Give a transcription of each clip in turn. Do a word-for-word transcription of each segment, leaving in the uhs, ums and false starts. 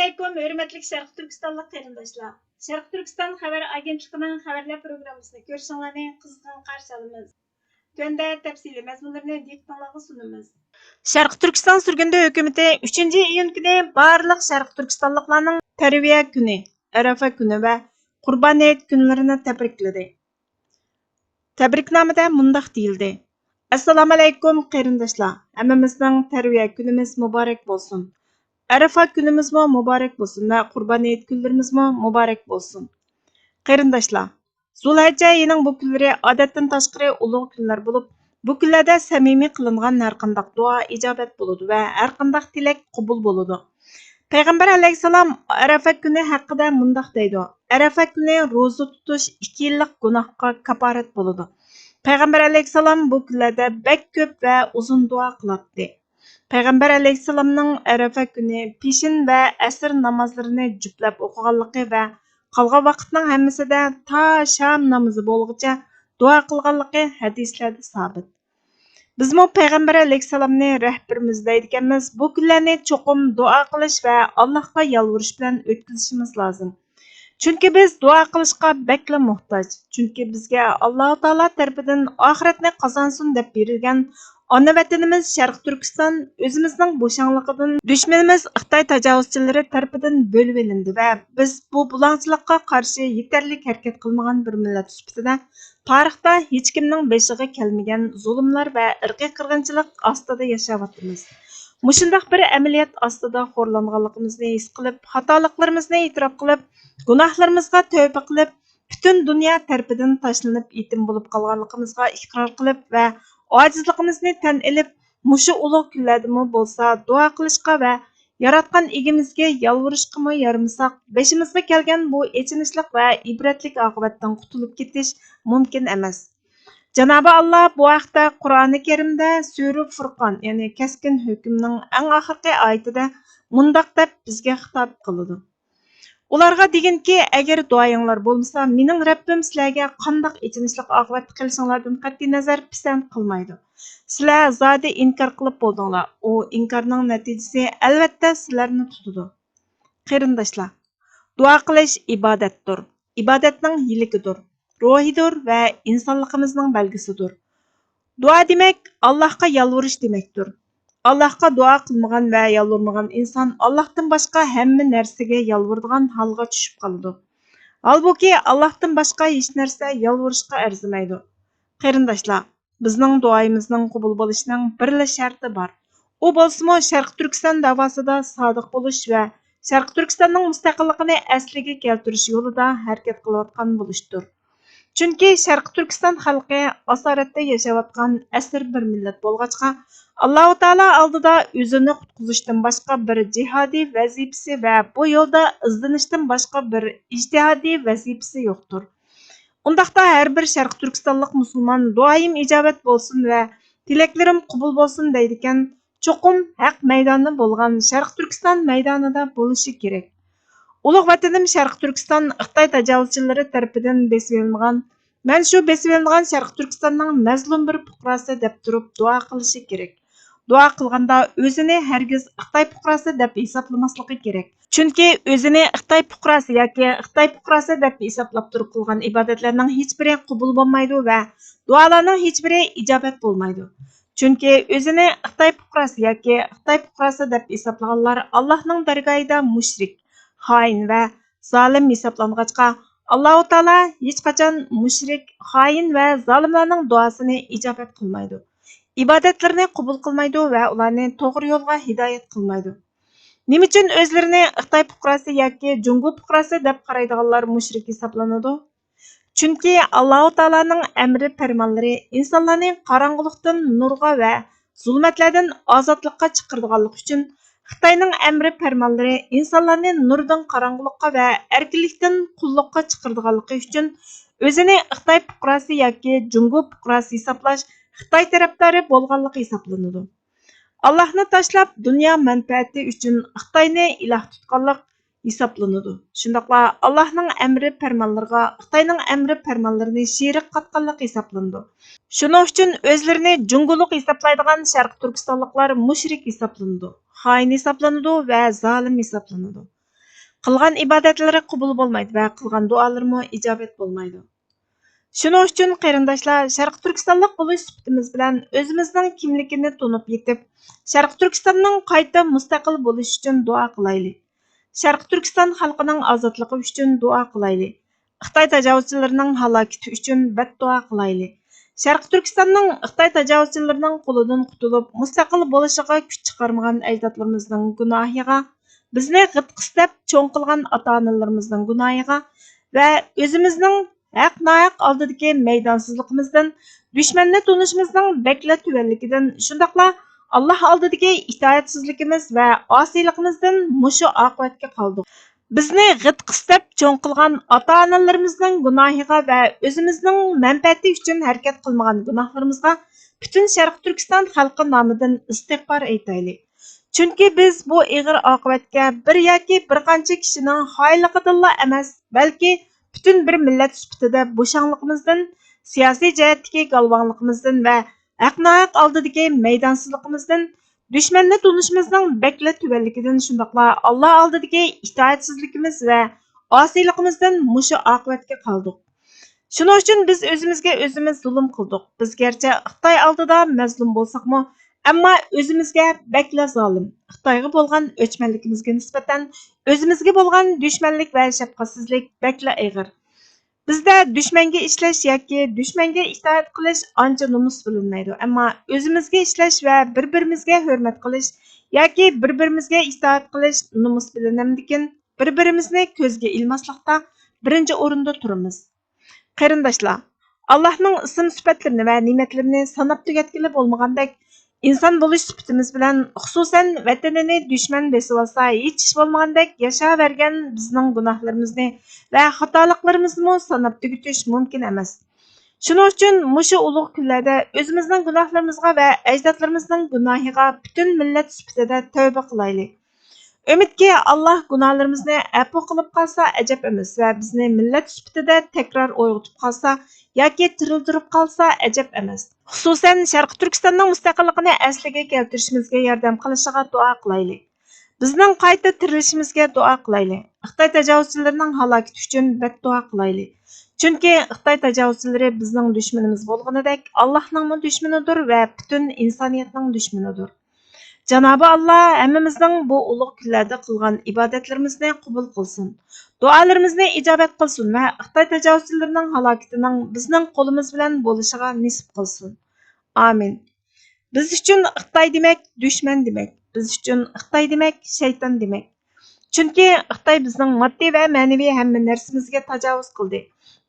ئەسسالامۇئەلەيكۇم، ھۆرمەتلىك شەرقىي تۈركىستانلىق قېرىنداشلار! شەرقىي تۈركىستان خەۋەر ئاگېنتلىقىنىڭ خەۋەرلەر پروگراممىسىنى كۆرۈشۈڭلارنى قىزغىن قارشى ئالىمىز. تۆۋەندە تەپسىلىي مەزمۇنلىرىنى دىققىتىڭلارغا سۇنىمىز. شەرقىي تۈركىستان سۈرگۈندە ھۆكۈمىتى ئۈچىنچى ئىيۇن كۈنى بارلىق شەرقىي تۈركىستانلىقلارنىڭ تەرۋىيە كۈنى، ئەرەفە كۈنى ۋە قۇربان ھېيت كۈنلىرىنى تەبرىكلىدى. تەبرىكنامىدە مۇنداق دېيىلدى: ئەسسالامۇئەلەيكۇم، قېرىنداشلار! ھەممىمىزنىڭ تەرۋىيە كۈنىمىز مۇبارەك بولسۇن! ئەرەفە كۈنىمىزمۇ مۇبارەك بولسۇن ۋە قۇربان ھېيت كۈنلىرىمىزمۇ مۇبارەك بولسۇن! قېرىنداشلار! زۇلھەججە ئېيىنىڭ بۇ كۈنلىرى ئادەتتىن تاشقىرى ئۇلۇغ كۈنلەر بولۇپ، بۇ كۈنلەردە سەمىمىي قىلىنغان ھەرقانداق دۇئا ئىجابەت بولىدۇ ۋە ھەرقانداق تىلەك قوبۇل بولىدۇ. پەيغەمبەر ئەلەيھىسسالام ئەرەفە كۈنى ھەققىدە مۇنداق دەيدۇ: ئەرەفە كۈنى روزا تۇتۇش ئىككى يىللىق گۇناھقا كاپارەت بولىدۇ. پەيغەمبەر ئەلەيھىسسالام بۇ كۈنلەردە بەك كۆپ ۋە ئۇزۇن دۇئا قىلاتتى. پەيغەمبەر ئەلەيھىسسالامنىڭ ئەرەفە كۈنى پېشىن ۋە ئەسىر نامازلىرىنى جۈپلەپ ئوقۇغانلىقى ۋە قالغان ۋاقىتنىڭ ھەممىسىدە تا شام نامىزى بولغۇچە دۇئا قىلغانلىقى ھەدىسلەردە سابىت. بىزمۇ پەيغەمبەر ئەلەيھىسسالامنى رەھبىرىمىز دەيدىكەنمىز، بۇ كۈنلەرنى چوقۇم دۇئا قىلىش ۋە ئاللاھقا يالۋۇرۇش بىلەن ئۆتكۈزۈشىمىز لازىم. چۈنكى بىز دۇئا قىلىشقا بەكلا موھتاج. چۈنكى بىزگە ئاللاھۇ تائالا تەرىپىدىن ئاخىرەتنى قازانسۇن دەپ بېرىلگەن ئانا ۋەتىنىمىز شەرقىي تۈركىستان ئۆزىمىزنىڭ بوشاڭلىقىدىن، دۈشمىنىمىز خىتاي تاجاۋۇزچىلىرى تەرىپىدىن بۆلۈۋېلىندى ۋە بىز بۇ بۇلاڭچىلىققا قارشى يېتەرلىك ھەرىكەت قىلمىغان بىر مىللەت سۈپىتىدە تارىختا ھېچكىمنىڭ بېشىغا كەلمىگەن زۇلۇملار ۋە ئىرقىي قىرغىنچىلىق ئاستىدا ياشاۋاتىمىز. مۇشۇنداق بىر ئەمەلىيەت ئاستىدا خورلانغانلىقىمىزنى ھېس قىلىپ، خاتالىقلىرىمىزنى ئېتىراپ قىلىپ، گۇناھلىرىمىزغا تەۋبە قىلىپ، پۈتۈن دۇنيا تەرىپىدىن تاشلىنىپ يېتىم بولۇپ قالغانلىقىمىزغا ئىقرار قىلىپ ۋە ئاجىزلىقىمىزنى تەن ئېلىپ، مۇشۇ ئۇلۇغ كۈنلەردىمۇ بولسا دۇئا قىلىشقا ۋە ياراتقان ئىگىمىزگە يالۋۇرۇشقىمۇ يارىمىساق، بېشىمىزغا كەلگەن بۇ ئېچىنىشلىق ۋە ئىبرەتلىك ئاقىۋەتتىن قۇتۇلۇپ كېتىش مۇمكىن ئەمەس. جانابى ئاللا بۇ ھەقتە قۇرئانى كەرىمدە سۈرە فۇرقان، يەنى كەسكىن ھۆكۈمنىڭ ئەڭ ئاخىرقى ئايىتىدە مۇنداق دەپ بىزگە خىتاب قىلىدۇ: ئۇلارغا دېگىنكى، ئەگەر دۇئايىڭلار بولمىسا، مېنىڭ رەببىم سىلەرگە قانداق ئېچىنىشلىق ئاقىۋەتتە قېلىشىڭلاردىن قەتئىينەزەر پىسەنت قىلمايدۇ. سىلەر زادى ئىنكار قىلىپ بولدۇڭلار. ئۇ ئىنكارنىڭ نەتىجىسى ئەلۋەتتە سىلەرنى تۇتىدۇ. قېرىنداشلار، دۇئا قىلىش ئىبادەتتۇر. ئىبادەتنىڭ يىلىكىدۇر، روھىدۇر ۋە ئىنسانلىقىمىزنىڭ بەلگىسىدۇر. دۇئا دېمەك، ئاللاھقا يالۋۇرۇش دېمەكتۇر. ئاللاھقا دۇئا قىلمىغان ۋە يالۋۇرمىغان ئىنسان ئاللاھتىن باشقا ھەممە نەرسىگە يالۋۇرىدىغان ھالغا چۈشۈپ قالىدۇ. ھالبۇكى، ئاللاھتىن باشقا ھېچ نەرسە يالۋۇرۇشقا ئەرزىمەيدۇ. قېرىنداشلار، بىزنىڭ دۇئايىمىزنىڭ قوبۇل بولۇشىنىڭ بىرلا شەرتى بار. ئۇ بولسىمۇ شەرقىي تۈركىستان داۋاسىدا سادىق بولۇش ۋە شەرقىي تۈركىستاننىڭ مۇستەقىللىقىنى ئەسلىگە كەلتۈرۈش يولىدا ھەرىكەت قىلىۋاتقان بولۇشتۇر. چۈنكى شەرقىي تۈركىستان خەلقى ئاسارەتتە ياشاۋاتقان ئەسىر بىر مىللەت بولغاچقا، ئاللاھۇ تائالا ئالدىدا ئۆزىنى قۇتقۇزۇشتىن باشقا بىر جىھادىي ۋەزىپىسى ۋە بۇ يولدا ئىزدىنىشتىن باشقا بىر ئىجتىھادىي ۋەزىپىسى يوقتۇر. ئۇنداقتا ھەر بىر شەرقىي تۈركىستانلىق مۇسۇلمان دۇئايىم ئىجابەت بولسۇن ۋە تىلەكلىرىم قوبۇل بولسۇن دەيدىكەن، چوقۇم ھەق مەيدانى بولغان شەرقىي تۈركىستان مەيدانىدا بولۇشى كېرەك. ئۇلۇغ ۋەتىنىم شەرقىي تۈركىستان خىتاي تاجاۋۇزچىلىرى تەرىپىدىن بېسىۋېلىنغان، مەن شۇ بېسىۋېلىنغان شەرقىي تۈركىستاننىڭ مەزلۇم بىر پۇقراسى دەپ تۇرۇپ دۇئا قىلىشى كېرەك. دۇئا قىلغاندا ئۆزىنى ھەرگىز خىتاي پۇقراسى دەپ ھېسابلىماسلىقى كېرەك. چۈنكى ئۆزىنى خىتاي پۇقراسى ياكى خىتاي پۇقراسى دەپ ھېسابلاپ تۇرۇپ قىلغان ئىبادەتلەرنىڭ ھېچبىرى قوبۇل بولمايدۇ ۋە دۇئالارنىڭ ھېچبىرى ئىجابەت بولمايدۇ. چۈنكى ئۆزىنى خىتاي پۇقراسى ياكى خىتاي پۇقراسى دەپ ھېسابلىغانلار ئاللاھنىڭ دەرگاھىدا مۇشرىك، خائىن ۋە زالىم ھېسابلانغاچقا، ئاللاھۇ تائالا ھېچقاچان مۇشرىك، خائىن ۋە زالىملارنىڭ دۇئاسىنى ئىجابەت قىلمايدۇ. ئىبادەتلىرىنى قوبۇل قىلمايدۇ ۋە ئۇلارنى توغرا يولغا ھىدايەت قىلمايدۇ. نېمە ئۈچۈن ئۆزلىرىنى خىتاي پۇقراسى ياكى جۇڭگو پۇقراسى دەپ قارايدىغانلار مۇشرىك ھېسابلىنىدۇ؟ چۈنكى ئاللاھۇ تائالانىڭ ئەمرى پەرمانلىرى ئىنسانلارنى قاراڭغۇلۇقتىن نۇرغا ۋە زۇلمەتلەردىن ئازادلىققا چىقىرىدىغانلىقى ئۈچۈن، خىتاينىڭ ئەمرى پەرمانلىرى ئىنسانلارنى نۇردىن قاراڭغۇلۇققا ۋە ئەركىنلىكتىن قۇللۇققا چىقىرىدىغانلىقى ئۈچۈن، ئۆزىنى خىتاي پۇقراسى ياكى جۇڭگو پۇقراسى ھېسابلاش خىتاي تەرەپدارى بولغانلىقى ھېسابلىنىدۇ. ئاللاھنى تاشلاپ، دۇنيا مەنپەئەتى ئۈچۈن خىتاينى ئىلاھ تۇتقانلىق ھېسابلىنىدۇ. شۇنداقلا ئاللاھنىڭ ئەمرى پەرمانلىرىغا خىتاينىڭ ئەمرى پەرمانلىرىنى شېرىك قاتقانلىق ھېسابلىنىدۇ. شۇنىڭ ئۈچۈن ئۆزلىرىنى جۇڭگولۇق ھېسابلايدىغان شەرقىي تۈركىستانلىقلار مۇشرىك ھېسابلىنىدۇ، خائىن ھېسابلىنىدۇ ۋە زالىم ھېسابلىنىدۇ. قىلغان ئىبادەتلىرى قوبۇل بولمايدۇ ۋە قىلغان دۇئالىرىمۇ ئىجابەت بولمايدۇ. شۇنىڭ ئۈچۈن، قېرىنداشلار، شەرقىي تۈركىستانلىق بولۇش سۈپىتىمىز بىلەن ئۆزىمىزنىڭ كىملىكىنى تونۇپ يېتىپ، شەرقىي تۈركىستاننىڭ قايتا مۇستەقىل بولۇشى ئۈچۈن دۇئا قىلايلى. شەرقىي تۈركىستان خەلقىنىڭ ئازادلىقى ئۈچۈن دۇئا قىلايلى. خىتاي تاجاۋۇزچىلىرىنىڭ ھالاكىتى ئۈچۈن بەددۇئا قىلايلى. شەرقىي تۈركىستاننىڭ خىتاي تاجاۋۇزچىلىرىنىڭ قولىدىن قۇتۇلۇپ، مۇستەقىل بولۇشىغا كۈچ چىقارمىغان ئەجدادلىرىمىزنىڭ گۇناھىغا، بىزنى غىدقىسى دەپ چوڭ قىلغان ئاتا-ئانىلىرىمىزنىڭ گۇناھىغا ۋە ئۆزىمىزنىڭ ھەق-ناھەق ئالدىدىكى مەيدانسىزلىقىمىزدىن، دۈشمەننى تونۇشىمىزنىڭ بەكلا تۆۋەنلىكىدىن، شۇنداقلا ئاللاھ ئالدىدىكى ئىتائەتسىزلىكىمىز ۋە ئاسىيلىقىمىزدىن مۇشۇ ئاقىۋەتكە قالدۇق. بىزنى غىدقىسى دەپ چوڭ قىلغان ئاتا-ئانىلىرىمىزنىڭ گۇناھىغا ۋە ئۆزىمىزنىڭ مەنپەئەتى ئۈچۈن ھەرىكەت قىلمىغان گۇناھلىرىمىزغا پۈتۈن شەرقىي تۈركىستان خەلقى نامىدىن ئىستىغپار ئېيتايلى. چۈنكى بىز بۇ ئېغىر ئاقىۋەتكە بىر ياكى بىر قانچە كىشىنىڭ خائىنلىقىدىنلا ئەمەس، بەلكى پۈتۈن بىر مىللەت سۈپىتىدە بوشاڭلىقىمىزدىن، سىياسىي جەھەتتىكى گالۋاڭلىقىمىزدىن ۋە ھەق-ناھەق ئالدىدىكى مەيدانسىزلىقىمىزدىن، دۈشمەننى تونۇشىمىزنىڭ بەكلا تۆۋەنلىكىدىن، شۇنداقلا ئاللاھ ئالدىدىكى ئىتائەتسىزلىكىمىز ۋە ئاسىيلىقىمىزدىن مۇشۇ ئاقىۋەتكە قالدۇق. شۇنىڭ ئۈچۈن بىز ئۆزىمىزگە ئۆزىمىز زۇلۇم قىلدۇق. بىز گەرچە خىتاي ئالدىدا مەزلۇم بولساقمۇ، ئەمما ئۆزىمىزگە بەكلا زالىم. خىتايغا بولغان ئۆچمەنلىكىمىزگە نىسبەتەن ئۆزىمىزگە بولغان دۈشمەنلىك ۋە شەپقەتسىزلىك بەكلا ئېغىر. بىزدە دۈشمەنگە ئىشلەش ياكى دۈشمەنگە ئىتائەت قىلىش ئانچە نومۇس بىلىنمەيدۇ، ئەمما ئۆزىمىزگە ئىشلەش ۋە بىر-بىرىمىزگە ھۆرمەت قىلىش ياكى بىر-بىرىمىزگە ئىتائەت قىلىش نومۇس بىلىنەمدىكىن، بىر-بىرىمىزنى كۆزگە ئىلماسلىقتا بىرىنچى ئورۇندا تۇرىمىز. قېرىنداشلار، ئاللاھنىڭ ئىسىم سۈپەتلىرىنى ۋە نېمەتلىرىنى ساناپ تۈگەتكىلى بولمىغاندەك، ئىنسان بولۇش سۈپىتىمىز بىلەن، خۇسۇسەن، ۋەتىنىنى دۈشمەن بېسىۋالسا ھېچ ئىش بولمىغاندەك ياشاۋەرگەن بىزنىڭ گۇناھلىرىمىزنى ۋە خاتالىقلىرىمىزنىمۇ ساناپ تۈگىتىش مۇمكىن ئەمەس. شۇنىڭ ئۈچۈن مۇشۇ ئۇلۇغ كۈنلەردە ئۆزىمىزنىڭ گۇناھلىرىمىزغا ۋە ئەجدادلىرىمىزنىڭ گۇناھىغا پۈتۈن مىللەت سۈپىتىدە تەۋبە قىلايلى. ئۈمىدكى، ئاللاھ گۇناھلىرىمىزنى ئەپۇ قىلىپ قالسا ئەجەب ئەمەس ۋە بىزنى مىللەت سۈپىتىدە تەكرار ئويغىتىپ قالسا ياكى تىرىلدۈرۈپ قالسا ئەجەب ئەمەس. خۇسۇسەن، شەرقىي تۈركىستاننىڭ مۇستەقىللىقىنى ئەسلىگە كەلتۈرۈشىمىزگە ياردەم قىلىشىغا دۇئا قىلايلى. بىزنىڭ قايتا تىرىلىشىمىزگە دۇئا قىلايلى. خىتاي تاجاۋۇزچىلىرىنىڭ ھالاكىتى ئۈچۈن بەددۇئا قىلايلى. چۈنكى خىتاي تاجاۋۇزچىلىرى بىزنىڭ دۈشمىنىمىز بولغىنىدەك، ئاللاھنىڭمۇ دۈشمىنىدۇر ۋە پۈتۈن ئىنسانىيەتنىڭ دۈشمىنىدۇر. جانابى ئاللا ھەممىمىزنىڭ بۇ ئۇلۇغ كۈنلەردە قىلغان ئىبادەتلىرىمىزنى قوبۇل قىلسۇن، دۇئالىرىمىزنى ئىجابەت قىلسۇن ۋە خىتاي تاجاۋۇزچىلىرىنىڭ ھالاكىتىنىڭ بىزنىڭ قولىمىز بىلەن بولۇشىغا نېسىپ قىلسۇن. ئامىن. بىز ئۈچۈن خىتاي دېمەك، دۈشمەن دېمەك. بىز ئۈچۈن خىتاي دېمەك، شەيتان دېمەك. چۈنكى خىتاي بىزنىڭ ماددىي ۋە مەنىۋى ھەممە نەرسىمىزگە تاجاۋۇز قىلدى.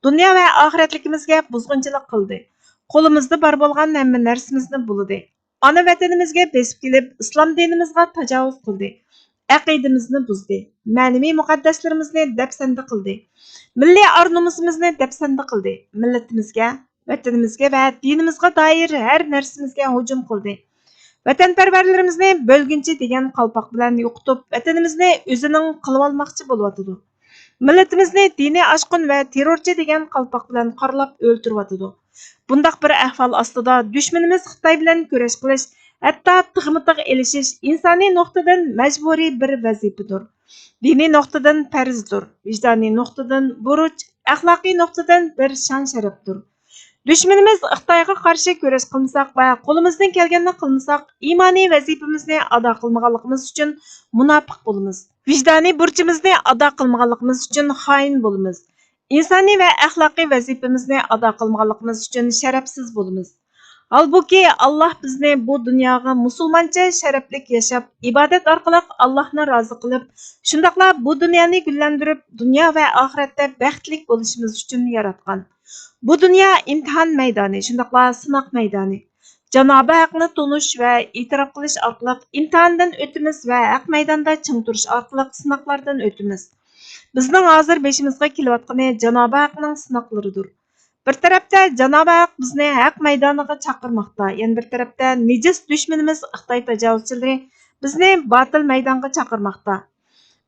دۇنيا ۋە ئاخىرەتلىكىمىزگە بۇزغۇنچىلىق قىلدى. قولىمىزدا بار بولغان ھەممە نەرسىمىزنى بۇلىدى. ئانا ۋەتىنىمىزگە بېسىپ كېلىپ، ئىسلام دىنىمىزغا تاجاۋۇز قىلدى. ئەقىدىمىزنى بۇزدى. مەنىۋى مۇقەددەسلىرىمىزنى دەپسەندە قىلدى. مىللىي ئار-نومۇسىمىزنى دەپسەندە قىلدى. مىللىتىمىزگە، ۋەتىنىمىزگە ۋە دىنىمىزغا دائىر ھەر نەرسىمىزگە ھۇجۇم قىلدى. ۋەتەنپەرۋەرلىرىمىزنى بۆلگۈنچى دېگەن قالپاق بىلەن يوقىتىپ، ۋەتىنىمىزنى ئۆزىنىڭ قىلىۋالماقچى بولۇۋاتىدۇ. مىللىتىمىزنى دىنىي ئاشقۇن ۋە تېررورچى دېگەن قالپاق بىلەن قارىلاپ ئۆلتۈرۈۋاتىدۇ. بۇنداق بىر ئەھۋال ئاستىدا دۈشمىنىمىز خىتاي بىلەن كۈرەش قىلىش، ھەتتا تىغمۇ تىغ ئېلىشىش ئىنسانىي نۇقتىدىن مەجبۇرىي بىر ۋەزىپىدۇر. دىنىي نۇقتىدىن پەرزدۇر، ۋىجدانىي نۇقتىدىن بۇرچ، ئەخلاقىي نۇقتىدىن بىر شان-شەرەپتۇر. دۈشمىنىمىز خىتايغا قارشى كۈرەش قىلمىساق ۋە قولىمىزدىن كەلگەننى قىلمىساق، ئىمانىي ۋەزىپىمىزنى ئادا قىلمىغانلىقىمىز ئۈچۈن مۇناپىق بولىمىز. ۋىجدانىي بۇرچىمىزنى ئادا قىلمىغانلىقىمىز ئۈچۈن خائىن بولىمىز. ئىنسانىي ۋە ئەخلاقىي ۋەزىپىمىزنى ئادا قىلمىغانلىقىمىز ئۈچۈن شەرەپسىز بولىمىز. ھالبۇكى، ئاللاھ بىزنى بۇ دۇنياغا مۇسۇلمانچە شەرەپلىك ياشاپ، ئىبادەت ئارقىلىق ئاللاھنى رازى قىلىپ، شۇنداقلا بۇ دۇنيانى گۈللەندۈرۈپ، دۇنيا ۋە ئاخىرەتتە بەختلىك بولۇشىمىز ئۈچۈن ياراتقان. بۇ دۇنيا ئىمتىھان مەيدانى، شۇنداقلا سىناق مەيدانى. جانابى ھەقنى تونۇش ۋە ئېتىراپ قىلىش ئارقىلىق ئىمتىھاندىن ئۆتىمىز ۋە ھەق مەيداندا چىڭ تۇرۇش ئارقىلىق سىناقلاردىن ئۆتىمىز. بىزنىڭ ھازىر بېشىمىزغا كېلىۋاتقىنى جانابى ھەقنىڭ سىناقلىرىدۇر. بىر تەرەپتە جانابى ھەق بىزنى ھەق مەيدانىغا چاقىرماقتا، يەنە بىر تەرەپتە نىجىس دۈشمىنىمىز خىتاي تاجاۋۇزچىلىرى بىزنى باتىل مەيدانغا چاقىرماقتا.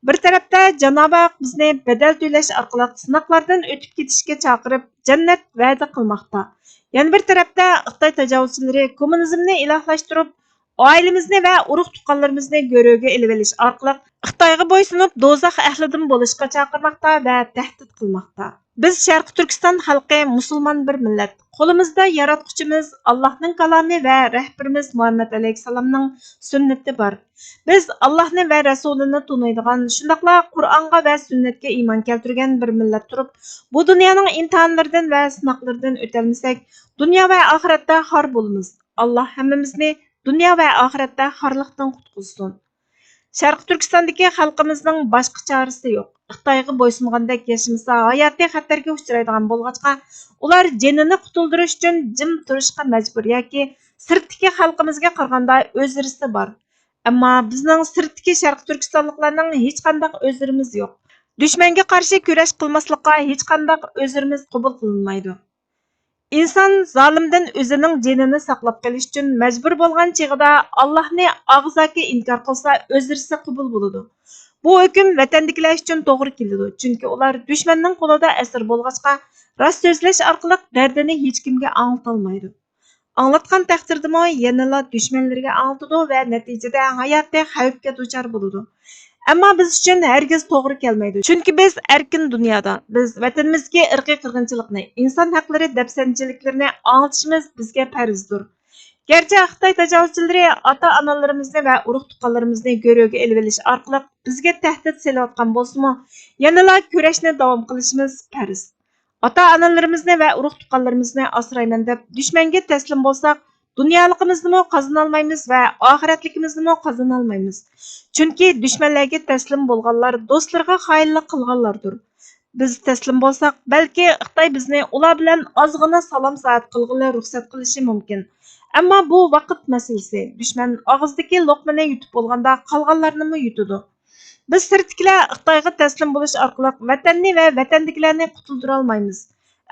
بىر تەرەپتە جانابى ھەق بىزنى بەدەل تۆلەش ئارقىلىق سىناقلاردىن ئۆتۈپ كېتىشكە چاقىرىپ، جەننەت ۋەدە قىلماقتا. يەنە بىر تەرەپتە خىتاي تاجاۋۇزچىلىرى كوممۇنىزمنى ئىلاھلاشتۇرۇپ، ئائىلىمىزنى ۋە ئۇرۇق-تۇغقانلىرىمىزنى گۆرۈگە ئېلىۋېلىش ئارقىلىق خىتايغا بويسۇنۇپ، دوزاخ ئەھلىدىن بولۇشقا چاقىرماقتا ۋە تەھدىت قىلماقتا. بىز شەرقىي تۈركىستان خەلقى مۇسۇلمان بىر مىللەت. قولىمىزدا ياراتقۇچىمىز ئاللاھنىڭ كالامى ۋە رەھبىرىمىز مۇھەممەد ئەلەيھىسسالامنىڭ سۈننىتى بار. بىز ئاللاھنى ۋە رەسۇلىنى تونۇيدىغان، شۇنداقلا قۇرئانغا ۋە سۈننەتكە ئىمان كەلتۈرگەن بىر مىللەت تۇرۇپ، بۇ دۇنيانىڭ ئىمتىھانلىرىدىن ۋە سىناقلىرىدىن ئۆتەلمىسەك، دۇنيا ۋە ئاخىرەتتە خار بولىمىز. ئاللاھ ھەممىمىزنى دۇنيا ۋە ئاخىرەتتە خارلىقتىن قۇتقۇزسۇن. شەرقىي تۈركىستاندىكى خەلقىمىزنىڭ باشقا چارىسى يوق. خىتايغا بويسۇنغاندەك ياشىمىسا، ھاياتى خەتەرگە ئۇچرايدىغان بولغاچقا، ئۇلار جېنىنى قۇتۇلدۇرۇش ئۈچۈن جىم تۇرۇشقا مەجبۇر ياكى سىرتتىكى خەلقىمىزگە قارىغاندا ئۆزرىسى بار. ئەمما بىزنىڭ سىرتتىكى شەرقىي تۈركىستانلىقلارنىڭ ھېچقانداق ئۆزرىمىز يوق. دۈشمەنگە قارشى كۈرەش قىلماسلىققا ھېچقانداق ئۆزرىمىز قوبۇل قىلىنمايدۇ. ئىنسان زالىمدىن ئۆزىنىڭ جېنىنى ساقلاپ قېلىش ئۈچۈن مەجبۇر بولغان چېغىدا، ئاللاھنى ئاغزاكى ئىنكار قىلسا، ئۆزرىسى قوبۇل بولىدۇ. بۇ ھۆكۈم ۋەتەندىكىلەر ئۈچۈن توغرا كېلىدۇ، چۈنكى ئۇلار دۈشمەننىڭ قولىدا ئەسىر بولغاچقا، راست سۆزلەش ئارقىلىق دەردىنى ھېچكىمگە ئاڭلىتالمايدۇ. ئاڭلاتقان تەقدىردىمۇ يەنىلا دۈشمەنلىرىگە ئاڭلىتىدۇ ۋە نەتىجىدە ھاياتى خەۋپكە دۇچار بولىدۇ. ئەمما بىز ئۈچۈن ھەرگىز توغرا كەلمەيدۇ، چۈنكى بىز ئەركىن دۇنيادا، بىز ۋەتىنىمىزدىكى ئىرقىي قىرغىنچىلىقنى، ئىنسان ھەقلىرى دەپسەندىچىلىكلىرىنى ئاڭلىتىشىمىز بىزگە پەرزدۇر. گەرچە خىتاي تاجاۋۇزچىلىرى ئاتا-ئانىلىرىمىزنى ۋە ئۇرۇق-تۇغقانلىرىمىزنى گۆرۈگە ئېلىۋېلىش ئارقىلىق بىزگە تەھدىت سېلىۋاتقان بولسىمۇ، يەنىلا كۈرەشنى داۋام قىلىشىمىز پەرز. ئاتا-ئانىلىرىمىزنى ۋە ئۇرۇق-تۇغقانلىرىمىزنى ئاسرايمەن دەپ دۈشمەنگە تەسلىم بولساق، دۇنيالىقىمىزنىمۇ قازىنالمايمىز ۋە ئاخىرەتلىكىمىزنىمۇ قازىنالمايمىز. چۈنكى دۈشمەنلەرگە تەسلىم بولغانلار دوستلىرىغا خائىنلىق قىلغانلاردۇر. بىز تەسلىم بولساق، بەلكى خىتاي بىزنى ئۇلار بىلەن ئازغىنا سالام-سائەت قىلغىلى رۇخسەت قىلىشى مۇمكىن. ئەمما بۇ ۋاقىت مەسىلىسى. دۈشمەن ئاغزىدىكى لوقمىنى يۇتۇپ بولغاندا، قالغانلارنىمۇ يۇتىدۇ. بىز سىرتتىكىلەر خىتايغا تەسلىم بولۇش ئارقىلىق ۋەتەننى ۋە ۋەتەندىكىلەرنى قۇتۇلدۇرالمايمىز.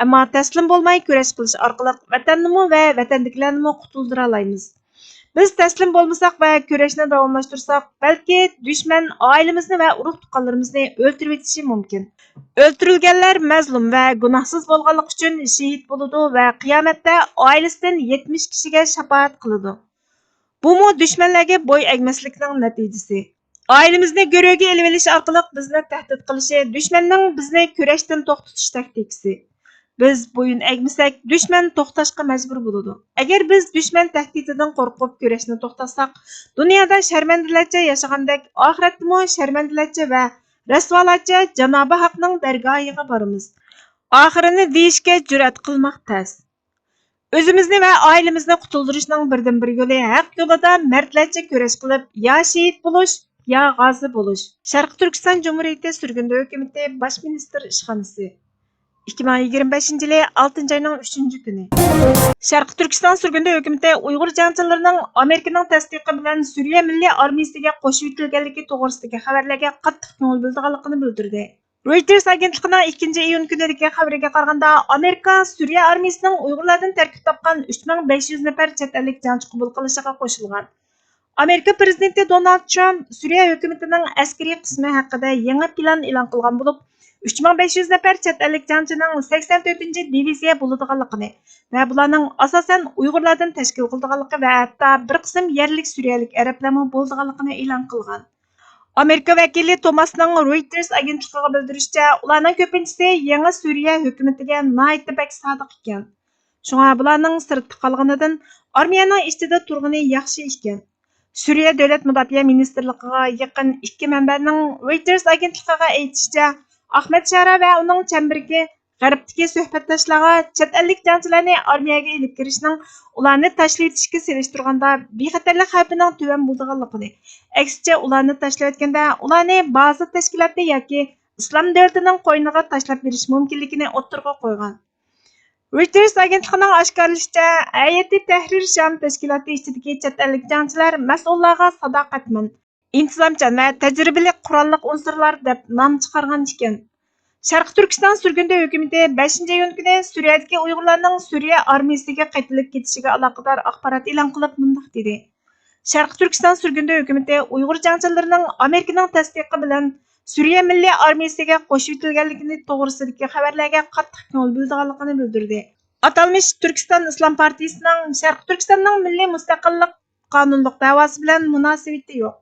ئەمما تەسلىم بولماي كۈرەش قىلىش ئارقىلىق ۋەتەننىمۇ ۋە ۋەتەندىكىلەرنىمۇ قۇتۇلدۇرالايمىز. بىز تەسلىم بولمىساق ۋە كۈرەشنى داۋاملاشتۇرساق، بەلكى دۈشمەن ئائىلىمىزنى ۋە ئۇرۇق-تۇغقانلىرىمىزنى ئۆلتۈرۈۋېتىشى مۇمكىن. ئۆلتۈرۈلگەنلەر مەزلۇم ۋە گۇناھسىز بولغانلىقى ئۈچۈن شېھىت بولىدۇ ۋە قىيامەتتە ئائىلىسىدىن يەتمىش كىشىگە شاپائەت قىلىدۇ. بۇمۇ دۈشمەنلەرگە بوي ئەگمەسلىكنىڭ نەتىجىسى. ئائىلىمىزنى گۆرۈگە ئېلىۋېلىش ئارقىلىق بىزنى تەھدىت قىلىشى دۈشمەننىڭ بىزنى كۈرەشتىن توختىتىش تاكتىكىسى. بىز بويۇن ئەگمىسەك، دۈشمەن توختاشقا مەجبۇر بولىدۇ. ئەگەر بىز دۈشمەن تەھدىتىدىن قورقۇپ كۈرەشنى توختاتساق، دۇنيادا شەرمەندىلەرچە ياشىغاندەك، ئاخىرەتتىمۇ شەرمەندىلەرچە ۋە رەسۋالارچە جانابى ھەقنىڭ دەرگاھىغا بارىمىز. ئاخىرىنى دېيىشكە جۈرئەت قىلماق تەس. ئۆزىمىزنى ۋە ئائىلىمىزنى قۇتۇلدۇرۇشنىڭ بىردىنبىر يولى ھەق يولىدا مەردلەرچە كۈرەش قىلىپ، يا شېھىت بولۇش، يا غازى بولۇش. شەرقىي تۈركىستان جۇمھۇرىيىتى سۈرگۈندە ھۆكۈمىتى، باش مىنىستىر ئىشخانىسى. ئىككى مىڭ يىگىرمە بەشىنچى يىلى ئالتىنچى ئاينىڭ ئۈچىنچى كۈنى. شەرقىي تۈركىستان سۈرگۈندە ھۆكۈمىتى ئۇيغۇر جەڭچىلىرىنىڭ ئامېرىكىنىڭ تەستىقى بىلەن سۈرىيە مىللىي ئارمىيىسىگە قوشۇۋېتىلگەنلىكى توغرىسىدىكى خەۋەرلەرگە قاتتىق كۆڭۈل بۆلىدىغانلىقىنى بىلدۈردى. رويتېرس ئاگېنتلىقىنىڭ ئىككىنچى ئىيۇن كۈنىدىكى خەۋىرىگە قارىغاندا، ئامېرىكا سۈرىيە ئارمىيىسىنىڭ ئۇيغۇرلاردىن تەركىب تاپقان ئۈچ مىڭ بەش يۈز نەپەر چەت ئەللىك جەڭچى قوبۇل قىلىشىغا قوشۇلغان. ئامېرىكا پىرېزىدېنتى دونالد ترامپ سۈرىيە ھۆكۈمىتىنىڭ ئەسكىرىي قىسمى ھەققىدە يېڭى پىلان ئېلان قىلغان بولۇپ، ئۈچ مىڭ بەش يۈز نەپەر چەت ئەللىك جەڭچىنىڭ سەكسەن تۆتىنچى دىۋىزىيە بولىدىغانلىقىنى ۋە بۇلارنىڭ ئاساسەن ئۇيغۇرلاردىن تەشكىل قىلىدىغانلىقى ۋە ھەتتا بىر قىسىم يەرلىك سۈرىيەلىك ئەرەبلەرمۇ بولىدىغانلىقىنى ئېلان قىلغان. ئامېرىكا ۋەكىلى توماسنىڭ رويتېرس ئاگېنتلىقىغا بىلدۈرۈشىچە، ئۇلارنىڭ كۆپىنچىسى يېڭى سۈرىيە ھۆكۈمىتىگە ناھايىتى بەك سادىق ئىكەن. شۇڭا بۇلارنىڭ سىرتتا قالغىنىدىن ئارمىيەنىڭ ئىچىدە تۇرغىنى ياخشى ئىكەن. سۈرىيە دۆلەت مۇداپىئە مىنىستىرلىقىغا يېقىن ئىككى مەنبەنىڭ رويتېرس ئاگېنتلىقىغا ئېيتىشىچە، ئاخمەت شارا ۋە ئۇنىڭ چەمبىرىكى غەربتىكى سۆھبەتداشلارغا چەت ئەللىك جەڭچىلەرنى ئارمىيەگە ئېلىپ كىرىشنىڭ ئۇلارنى تاشلىۋېتىشكە سېلىشتۇرغاندا بىخەتەرلىك خەۋپىنىڭ تۆۋەن بولىدىغانلىقىنى، ئەكسىچە ئۇلارنى تاشلىۋەتكەندە ئۇلارنى بازا تەشكىلاتى ياكى ئىسلام دۆلىتىنىڭ قوينىغا تاشلاپ بېرىش مۇمكىنلىكىنى ئوتتۇرىغا قويغان. رويتېرس ئاگېنتلىقىنىڭ ئاشكارىلىشىچە، ھەيئەتى تەھرىر شام تەشكىلاتى ئىچىدىكى چەت ئەللىك جەڭچىلەر مەسئۇللارغا ساداقەتمەن، ئىنتىزامچان ۋە تەجرىبىلىك قوراللىق ئۇنسۇرلار دەپ نام چىقارغان ئىكەن. شەرقىي تۈركىستان سۈرگۈندە ھۆكۈمىتى بەشىنچى ئىيۇن كۈنى سۈرىيەدىكى ئۇيغۇرلارنىڭ سۈرىيە ئارمىيىسىگە قايتىلىپ كېتىشىگە ئالاقىدار ئاخبارات ئېلان قىلىپ مۇنداق دېدى: شەرقىي تۈركىستان سۈرگۈندە ھۆكۈمىتى ئۇيغۇر جەڭچىلىرىنىڭ ئامېرىكىنىڭ تەستىقى بىلەن سۈرىيە مىللىي ئارمىيىسىگە قوشۇۋېتىلگەنلىكىنى توغرىسىدىكى خەۋەرلەرگە قاتتىق كۆڭۈل بۆلىدىغانلىقىنى بىلدۈردى. ئاتالمىش تۈركىستان ئىسلام پارتىيىسىنىڭ شەرقىي تۈركىستاننىڭ مىللىي مۇستەقىللىق قانۇنلۇق دەۋاسى بىلەن مۇناسىۋىتى يوق.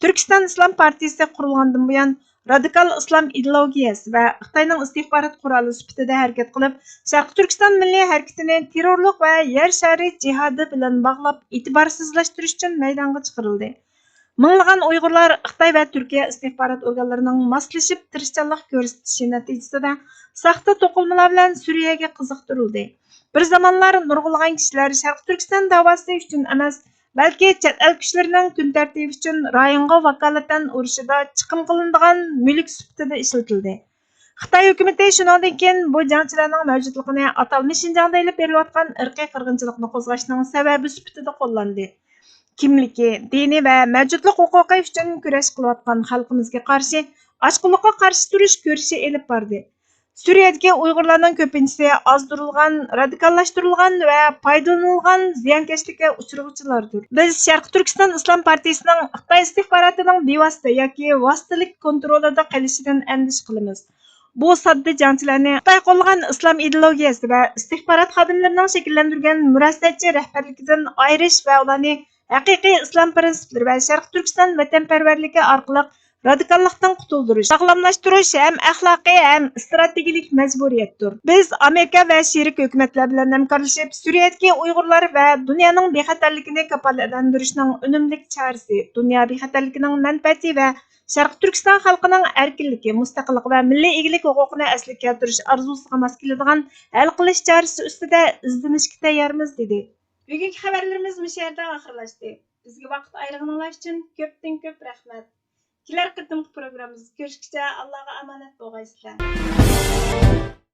تۈركىستان ئىسلام پارتىيىسى قۇرۇلغاندىن بۇيان، رادىكال ئىسلام ئىدېئولوگىيەسى ۋە خىتاينىڭ ئىستىخبارات قورالى سۈپىتىدە ھەرىكەت قىلىپ، شەرقىي تۈركىستان مىللىي ھەرىكىتىنى تېررورلۇق ۋە يەر شارى جىھادى بىلەن باغلاپ، ئېتىبارسىزلاشتۇرۇش ئۈچۈن مەيدانغا چىقىرىلدى. مىڭلىغان ئۇيغۇرلار خىتاي ۋە تۈركىيە ئىستىخبارات ئورگانلىرىنىڭ ماسلىشىپ تىرىشچانلىق كۆرسىتىشى نەتىجىسىدە ساختا توقۇلمىلار بىلەن سۈرىيەگە قىزىقتۇرۇلدى. بىر زامانلار نۇرغۇنلىغان كىشىلەر شەرقىي تۈركىستان داۋاسى ئۈچۈن ئەمەس، بەلكى چەت ئەل كۈچلىرىنىڭ كۈن تەرتىپى ئۈچۈن رايونغا ۋاكالىتەن ئۇرۇشىدا چىقىم قىلىنىدىغان مۈلۈك سۈپىتىدە ئىشلىتىلدى. خىتاي ھۆكۈمىتى شۇنىڭدىن كېيىن بۇ جەڭچىلەرنىڭ مەۋجۇتلۇقىنى ئاتالمىش شىنجاڭدا ئېلىپ بېرىلىۋاتقان ئىرقىي قىرغىنچىلىقنى قوزغاشنىڭ سەۋەبى سۈپىتىدە قوللاندى. كىملىكى، دىنى ۋە مەۋجۇتلۇق ھوقۇقى ئۈچۈن كۈرەش قىلىۋاتقان خەلقىمىزگە قارشى ئاچقۇنلۇققا قارشى تۇرۇش كۈرىشى ئېلىپ باردى. سۈرىيەدىكى ئۇيغۇرلارنىڭ كۆپىنچىسى ئازدۇرۇلغان، رادىكاللاشتۇرۇلغان ۋە پايدىلىنىلغان زىيانكەشلىككە ئۇچرىغۇچىلاردۇر. بىز شەرقىي تۈركىستان ئىسلام پارتىيىسىنىڭ خىتاي ئىستىخباراتىنىڭ بىۋاسىتە ياكى ۋاسىتىلىك كونترولىدا قېلىشىدىن ئەندىشە قىلىمىز. بۇ ساددا جەڭچىلەرنى خىتاي قوللىغان ئىسلام ئىدېئولوگىيەسى ۋە ئىستىخبارات خادىملىرىنىڭ شەكىللەندۈرگەن مۇرەسسەتچى رەھبەرلىكىدىن ئايرىش ۋە ئۇلارنى ھەقىقىي ئىسلام پىرىنسىپلىرى ۋە شەرقىي تۈركىستان ۋەتەنپەرۋەرلىكى ئارقىلىق رادىكاللىقتىن قۇتۇلدۇرۇش، ساغلاملاشتۇرۇش ھەم ئەخلاقىي ھەم ئىستراتېگىيىلىك مەجبۇرىيەتتۇر. بىز ئامېرىكا ۋە شېرىك ھۆكۈمەتلەر بىلەن ھەمكارلىشىپ، سۈرىيەدىكى ئۇيغۇرلار ۋە دۇنيانىڭ بىخەتەرلىكىنى كاپالەتلەندۈرۈشنىڭ ئۈنۈملۈك چارىسى، دۇنيا بىخەتەرلىكىنىڭ مەنپەئەتى ۋە شەرقىي تۈركىستان خەلقىنىڭ ئەركىنلىكى، مۇستەقىللىقى ۋە مىللىي ئىگىلىك ھوقۇقىنى ئەسلىگە كەلتۈرۈش ئارزۇسىغا ماس كېلىدىغان ھەل قىلىش چارىسى ئۈستىدە ئىزدىنىشكە تەييارمىز، دېدى. بۈگۈنكى خەۋەرلىرىمىز مۇشۇ يەردە ئاخىرلاشتى. بىزگە ۋاقىت ئايرىغىنىڭلار ئۈچۈن كۆپتىن كۆپ رەھمەت. كېلەر قېتىمقى پروگراممىمىزدا كۆرۈشكىچە ئاللاغا ئامانەت بولغايسىلەر.